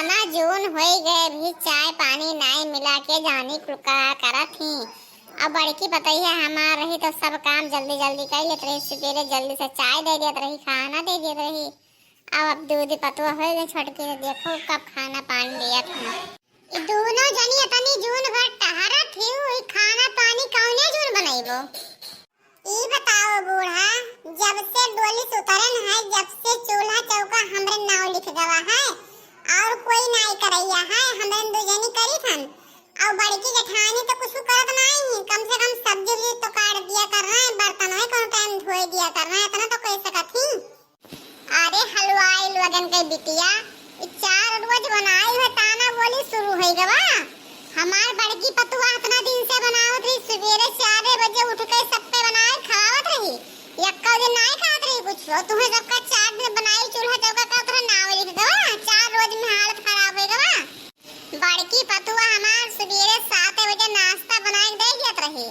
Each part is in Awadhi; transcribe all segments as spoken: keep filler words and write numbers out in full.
ना जून होई गए, अभी चाय पानी नाई मिला के जानी कुल का करत ही। अब बड़की पतोहिया हमार रही तो सब काम जल्दी जल्दी कर लेत रही, सुबेरे जल्दी से चाय दे देत रही, खाना दे देत रही। अब, अब दूध पतवा हो गए छोटकी, तो देखो कब खाना पानी दिया था। ये दोनों जनी इतनी जून भर टहरत ही, वही खाना पानी कौने जून बनैबो? ई बताओ बूढ़ा, जब से डोली से उतरन है, जब से चूल्हा चौका हमरे नाव लिख गवा है, और कोई नाई करैया है, हमरे दू जनी करी थन। और बड़की जेठानी तो कुछ करत नाई है, कम से कम सब्जी उब्जी तो काट दिया कर रहे हैं, बर्तन है कौन टाइम धोए दिया कर रहे हैं, इतना तो कह सकत ही। अरे हलवाई लोगन के बिटिया, ई चार रोज बनाई है, ताना बोली शुरू होई गवा। हमार बड़की पतुआ इतना दिन से बनावत रही, सुबेरे चार बजे उठ के सबके बनाए खवावत रही, यक्का दिन नाई खात रही कुछ। तुम्हें सबका चार दिन बनाई, चूल्हा चौका का उतरा नाव लिख गवा, चार रोज में हालत खराब होई गवा। बड़की पतुआ हमार सुबेरे सात बजे नाश्ता बनाए के दे देत रही,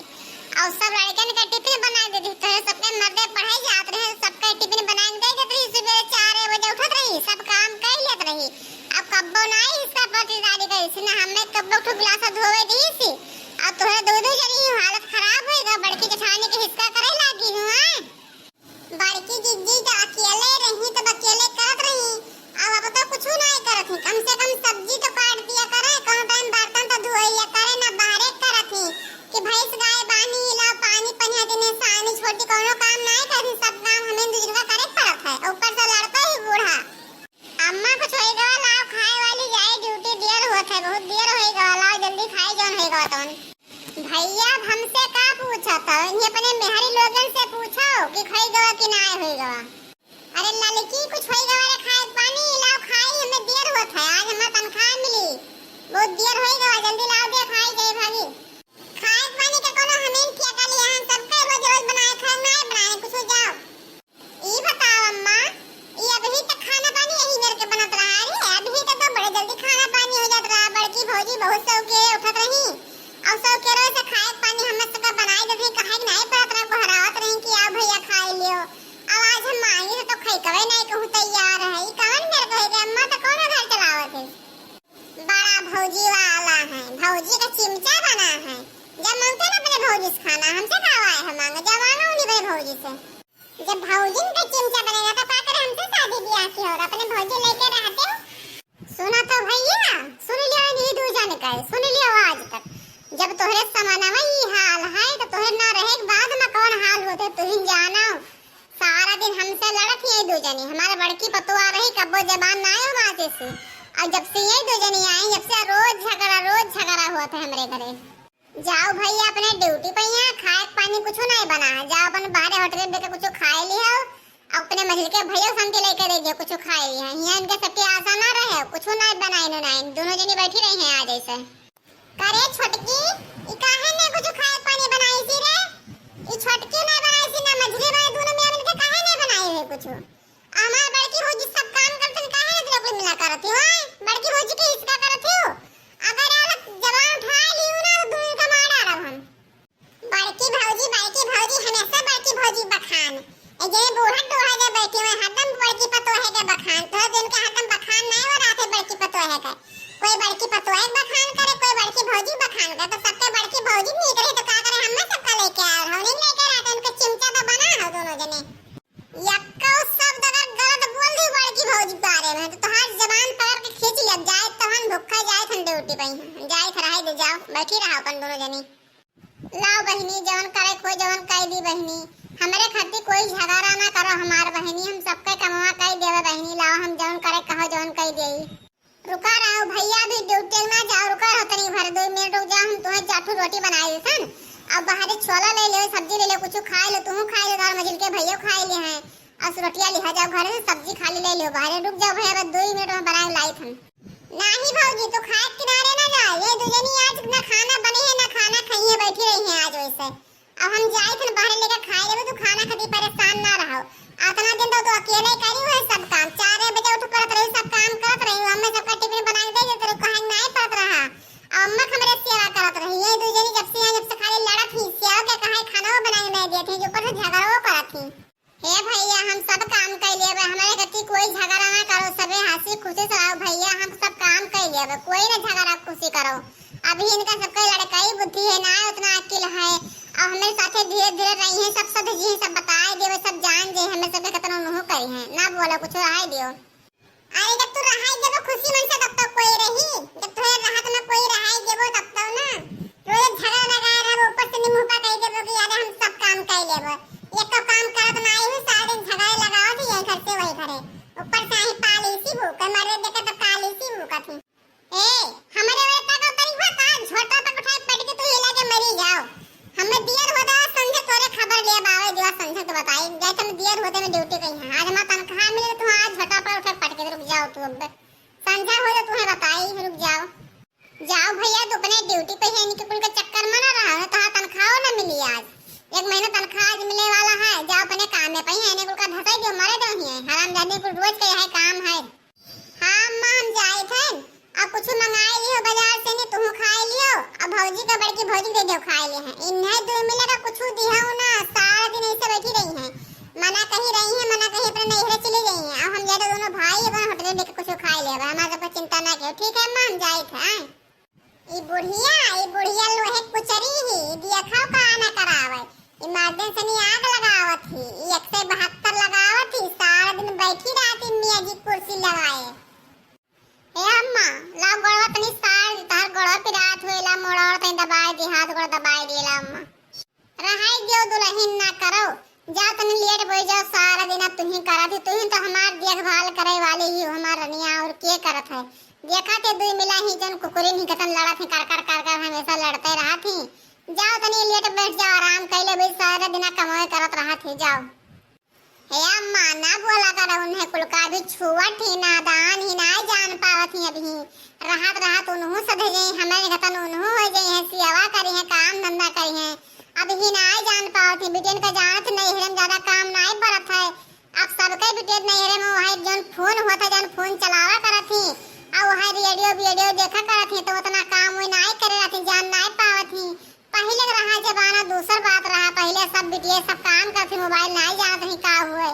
और सब लड़कन के टिफिन बनाए के देती। तोहरे सबके मर्दे पढ़े जात रहे, सबके टिफिन बनाए के दे देत रही। सुबेरे चार बजे उठत रही, सब काम कर लेत रही। अब कब्बो नाई इसका पटीदारी करी सी, ना हमें कब्बो ठो गिलास धोवे दी सी। अब तोहरे दो दो जनी हालत खराब होएगा, बड़की जेठानी के हिस्सा करे लागी हूँ, हैं? बड़की जिज्जी तो अकेले रही, तो अकेले करत रही। अब, अब तो कुछ नहीं करत ही, कम से कम सब्जी तो काट दिया करे, कौनो टाइम बर्तन तो धोए लिया करे, ना बाहरे करत ही कि भैंस गाय बानी ला पानी पनिया देने सानी छोटी कौनो काम नहीं करत ही, सब काम हमें दू जन का करे पड़त है, ऊपर से लड़ता ही बूढ़ा। अम्मा कुछ होई गवा लाओ खाए वाली जाए ड्यूटी, देर होत है, बहुत देर होई गवा, लाओ जल्दी खाए जौन होई गवा तौन। भैया, अब हमसे का पूछत हो? इन्हीं अपने मेहरी लोगन से पूछो कि खई गवा कि नाय होई गवा। अरे ललकी, कुछ होई गवा रे खाए पानी, लाओ खाई, हमें देर होत है, आज हमार तनख्वाह मिली, बहुत देर होई गवा, जल्दी लाओ दे खाई जाए भाभी। खाए पानी के कोनो हमें ठेका लिया, हम सबके रोज रोज बनाए खाए, नाय बनाए कुछ, जाओ। ई बताओ अम्मा, ई अबही तक खाना पानी यही मेर के बनत रहा रे? अबही तक तो बड़े जल्दी खाना पानी हो जात रहा। बड़की भौजी बहुत सौकेरे उठत रही और सौकेरे से खाए के पानी हम सबका बनाए देत रही, काहे के नाई पड़त रहा, गोहरावत रही कि आओ भैया खाए लियो। अब आज हम मांगी से तो खई कवे नाई कहूँ तैयार है। ई कवन मेर कहे के अम्मा, तो कौन घर चलावत है? बड़ा भौजी वाला है, भौजी का चिमचा बना है। जब मांगते ना अपने भौजी से खाना, हमसे का आए है मांगे, जब मांगा उन्हीं बड़े भौजी से। जब भौजिन का चिमचा बनेगा तो का करे, हमसे शादी ब्याह की होगा, अपने भौजी लेके रहते हो। सुना तो भैया, सुन लियो इन्हीं दू जन का, सुन लियो आज तक। जब तोहरे समाना में ई हाल है तो तोहरे ना रहे के बाद में कौन हाल होते तुहिन जानो। सारा दिन हमसे लड़त ही दू जनी। हमारे बड़की पतुआ रही, कब्बो जबान ना आयो माँ से से। और जब से ये दू जनी आई, जब से रोज झगड़ा, रोज झगड़ा होत है हमरे घरे। जाओ भैया अपने ड्यूटी पे, यहाँ खाए के पानी कुछ नहीं बना है, जाओ अपन बाहरे होटल में के कुछ खाए लियो, अपने मझिल के भैया संग के लेके दे दियो, कुछ खाए लियो। यहाँ इनके सबके आशा ना रहे, कुछ नहीं बनाए, नहीं, दोनों जनी बैठी रही हैं आज ऐसे। करे छोटकी, ई काहे ने कुछ खाए पानी बनाई सी रे? ई छोटकी ना बनाई सी, ना मझली बनाई, दोनों मियाँ मिलके काहे ने बनाई है कुछ? हमार बड़की भौजी सब काम करतन, काहे ने तेरे को मिला करत ही, ओए? बड़की भौजी के हिस्सा करत ही हो? अगर औरत जबान उठा ली हो ना, तो दोनों का मार डालब हम। बड़की भौजी, बड़की भौजी, हमेशा बड़की भौजी बखान। ए जे बूढ़ा टूढ़ा जे बैठे हुए, हरदम बड़की पतोहे के बखान। तो दिन के हरदम बखान नहीं हो रहा थे बड़की पतोहे के। कोई बड़की पतोहे के बखान करे, कोई बड़की भौजी बखान करे, तो सबके बड़की भौजी नीक रही तो का करे, हमें सबका लेके आए रहो, नहीं लेके रहते, उनके चिमचा तो बना हो दोनों जने। यक्को शब्द अगर गलत बोल दी बड़की भौजी के बारे में, तो तोहार जबान पकड़ के खींच लिया, जाए तो हम भूखा जाए थन ड्यूटी पे, जाए थे रहे दे, जाओ, बैठी रहो अपन दोनों जनी। लाओ बहिनी, जवन करे कोई जवन कह दी बहिनी, हमरे खातिर कोई झगड़ा ना करो हमार बहिनी, हम सबके कमवा कह देवे बहिनी, लाओ हम जवन करे कहो जवन कह देई। रुका रहो भैया, अभी ड्यूटी ना जाओ, रुका रहो तनी भर, दो मिनट रुक जाओ, हम तुम्हें चार ठो रोटी बनाए देथन, अब बाहरे छोला ले लो, सब्जी ले लो, कुछ खाए लो, तुम खाए लो, दाल मजिल के भैया खाए ले हैं, और रोटियां लिहा जाओ घरे से, सब्जी खाली ले लो, बाहरे रुक जाओ भैया, बस दो ही मिनट में बनाए लाई थन। नाही भौजी, तू खाए के किनारे ना जा। ये दू जनी आज ना खाना बने है, ना खाना खाई है, बैठी रही है आज वैसे। अब हम जाए थे बाहर लेकर खाए लेबे, तू खाना खातिर परेशान ना रहो। अतना दिन तो तू अकेले करी हुए सब काम, चार बजे उठ करत रही, सब काम करत रही, अम्मा सबका टिफिन बना के दे देत रही, कहे नहीं पड़त रहा। अम्मा हमरे सेवा करत रही। ये दू जनी जब से यहाँ, जब से खाली लड़त ही, सेवा के कहे खाना वो बना के नहीं देत ही, ऊपर से झगड़ा वो करत ही। हे भैया, हम सब काम कर लेबे, हमारे गति कोई झगड़ा ना करो, सबे हंसी खुशी से रहो भैया, हम सब काम अब कोई ना झगड़ा खुशी करो। अभी इनका सबका लड़काई बुद्धि है ना, उतना अकिल है। अब हमें साथे धीरे धीरे रही है, सब सध जी है, सब बताए देवे, सब जान जे हमें सब कतनो उन्हों करी है ना, बोला कुछ रहाई दियो। अरे जब तू रहाई देबो खुशी मन से तब तो कोई रही, जब तोहे रहत में कोई रहाई देबो तब तो ना। रोज झगड़ा लगाए रहो, ऊपर से निमुह पर कह देबो कि अरे हम सब काम कर लेबो। एक तो काम करत ना आई हूँ, सारा दिन झगड़े लगाओ थी यही घर से वही घरे। ऊपर से आई पालिसी भूखे, मरे देखे तो पालिसी भूखा थी। ए, हमरे ओरे तक उतरी हुआ का? झोटा पर उठाए पटके तू हिला के मरी जाओ। हमें दियर होते आज संझे तोरे खबर लिए बावे दिवा संझे तो बताई। जैसे हम दियर होते में ड्यूटी कही है। आज हमारा तनख्वाह मिले तो आज झोटा पर उठे पटके रुक जाओ तू अब। संझा हो जाए तुम्हें बताई, रुक जाओ। जाओ भैया, तू अपने ड्यूटी पे है, इनके कुल के चक्कर में ना रहा, नहीं तो हाँ तनख्वाह ना मिली आज। एक महीना तनख्वाह आज मिले वाला है, जाओ अपने काम में पे है, इन्हें कुल का धसाई दो, मरे दो ही है। हरामजादे कुल रोज के यही काम है। हाँ अम्मा, हम जाइत हन। अब कुछ मंगाए लियो बाजार से, नहीं तुहू खाए लियो, अब भौजी का बड़की भौजी दे दो खाए ले हैं। इन्हें दुइ मिला का कुछ दिहाऊ ना, सारा दिन ऐसे बैठी रही हैं। मना कहीं रही हैं, मना कहीं अपने नैहरे चली गई हैं। अब हम जाते दोनों भाई अपन होटल में बैठ के कुछ खाए ले, हमारे सबका चिंता ना करो। ठीक है अम्मा, हम जाइत हैं। ई बुढ़िया, ई बुढ़िया लोहे कुचरी ही, देखो का ना करावे। ई मर्दन सनी आग लगावत ही, ई एक सौ बहत्तर लगावत ही, सारा दिन बैठी रहती मियाँ जी कुर्सी लगाए। ए अम्मा, लाओ गोड़वा तनी सार, तहार गोड़वा पिरात होएला, मोड़ा और तनी दबाए दे, हाथ गोड़ दबाए देला अम्मा। रहाई दियो दुलहिन ना करो, जा तनी लेट बोई जाओ, सारा दिन अब तुही करत ही, तुही तो हमार देखभाल करे वाली ही हो, हमार रनिया, और के करत है? देखा थे दुई मिला ही जन कुकुरी नहीं कतन लड़त ही, कर कर कर कर हमेशा लड़ते रहत ही। जाओ तनी लेट बैठ जाओ, आराम कैले भी सारा दिन कमाए करत रहत ही, जाओ। हे अम्मा, ना बोला करा उन्हें कुल का, अभी छुअत ही, नादान ही, ना जान पावत ही अभी। रहत रहत उन्हों सधे जाई, हमें घतन उन्हों हो जाई है, सियावा करी है, काम धंधा करी है। अभी ना जान पावत ही, बिटियन का जानत नहीं है, ज्यादा काम ना बरत है। अब सबके बिटियन नहीं है, वही जौन फोन होता, जौन फोन चलावा करत ही, और वही रेडियो वीडियो देखा करत ही, तो उतना काम वो ना करे रहती, जान ना पावत ही। पहिले के रहा जमाना, दूसर बात रहा। पहिले सब बिटिया सब काम करत ही, मोबाइल नाई जानत ही का हुए।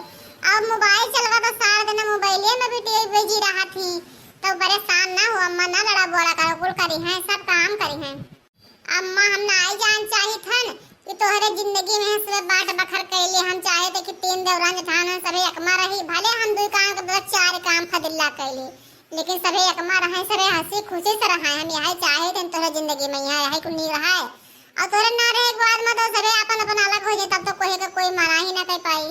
अब मोबाइल चलवा तो सारा दिन मोबाइले में बिटिया बिजी रहत ही। तो परेशान ना हो अम्मा, ना लड़ा बोला करो, कुल करी हैं, सब काम करी हैं। अम्मा, हम नाई जान चाहित हन कि तोहरे जिंदगी में हंसवे बाट बखर कैले। हम चाहे थे कि तीन देवरान जेठान हन, सभे एकमा रही, भले हम दुई काम के बदले चार काम फदिल्ला कैले। लेकिन सभे एकमा रहे, सभे हंसी खुशी से रहे। हम यही चाहे थे तोहरे जिंदगी में यहाँ यही कुल नहीं रहा है। और तोहरे ना रहे के बाद में तो सभे अपन अपन अलग हो जाए, तब तो कोई के कोई मना ही ना कर पाई।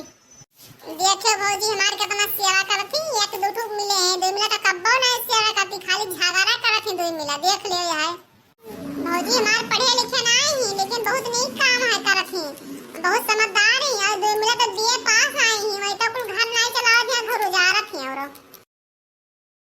देखियो भौजी हमार कितना सेवा करती, एक दो ठुक मिले हैं, दो मिला तो कब्बो ना सेवा करती, खाली झगड़ा करत ही दो मिला। देख लियो यह है। भौजी हमार पढ़े लिखे ना ही, लेकिन बहुत नीक काम है करत ही, बहुत समझदार ही। और दो मिला तो दिए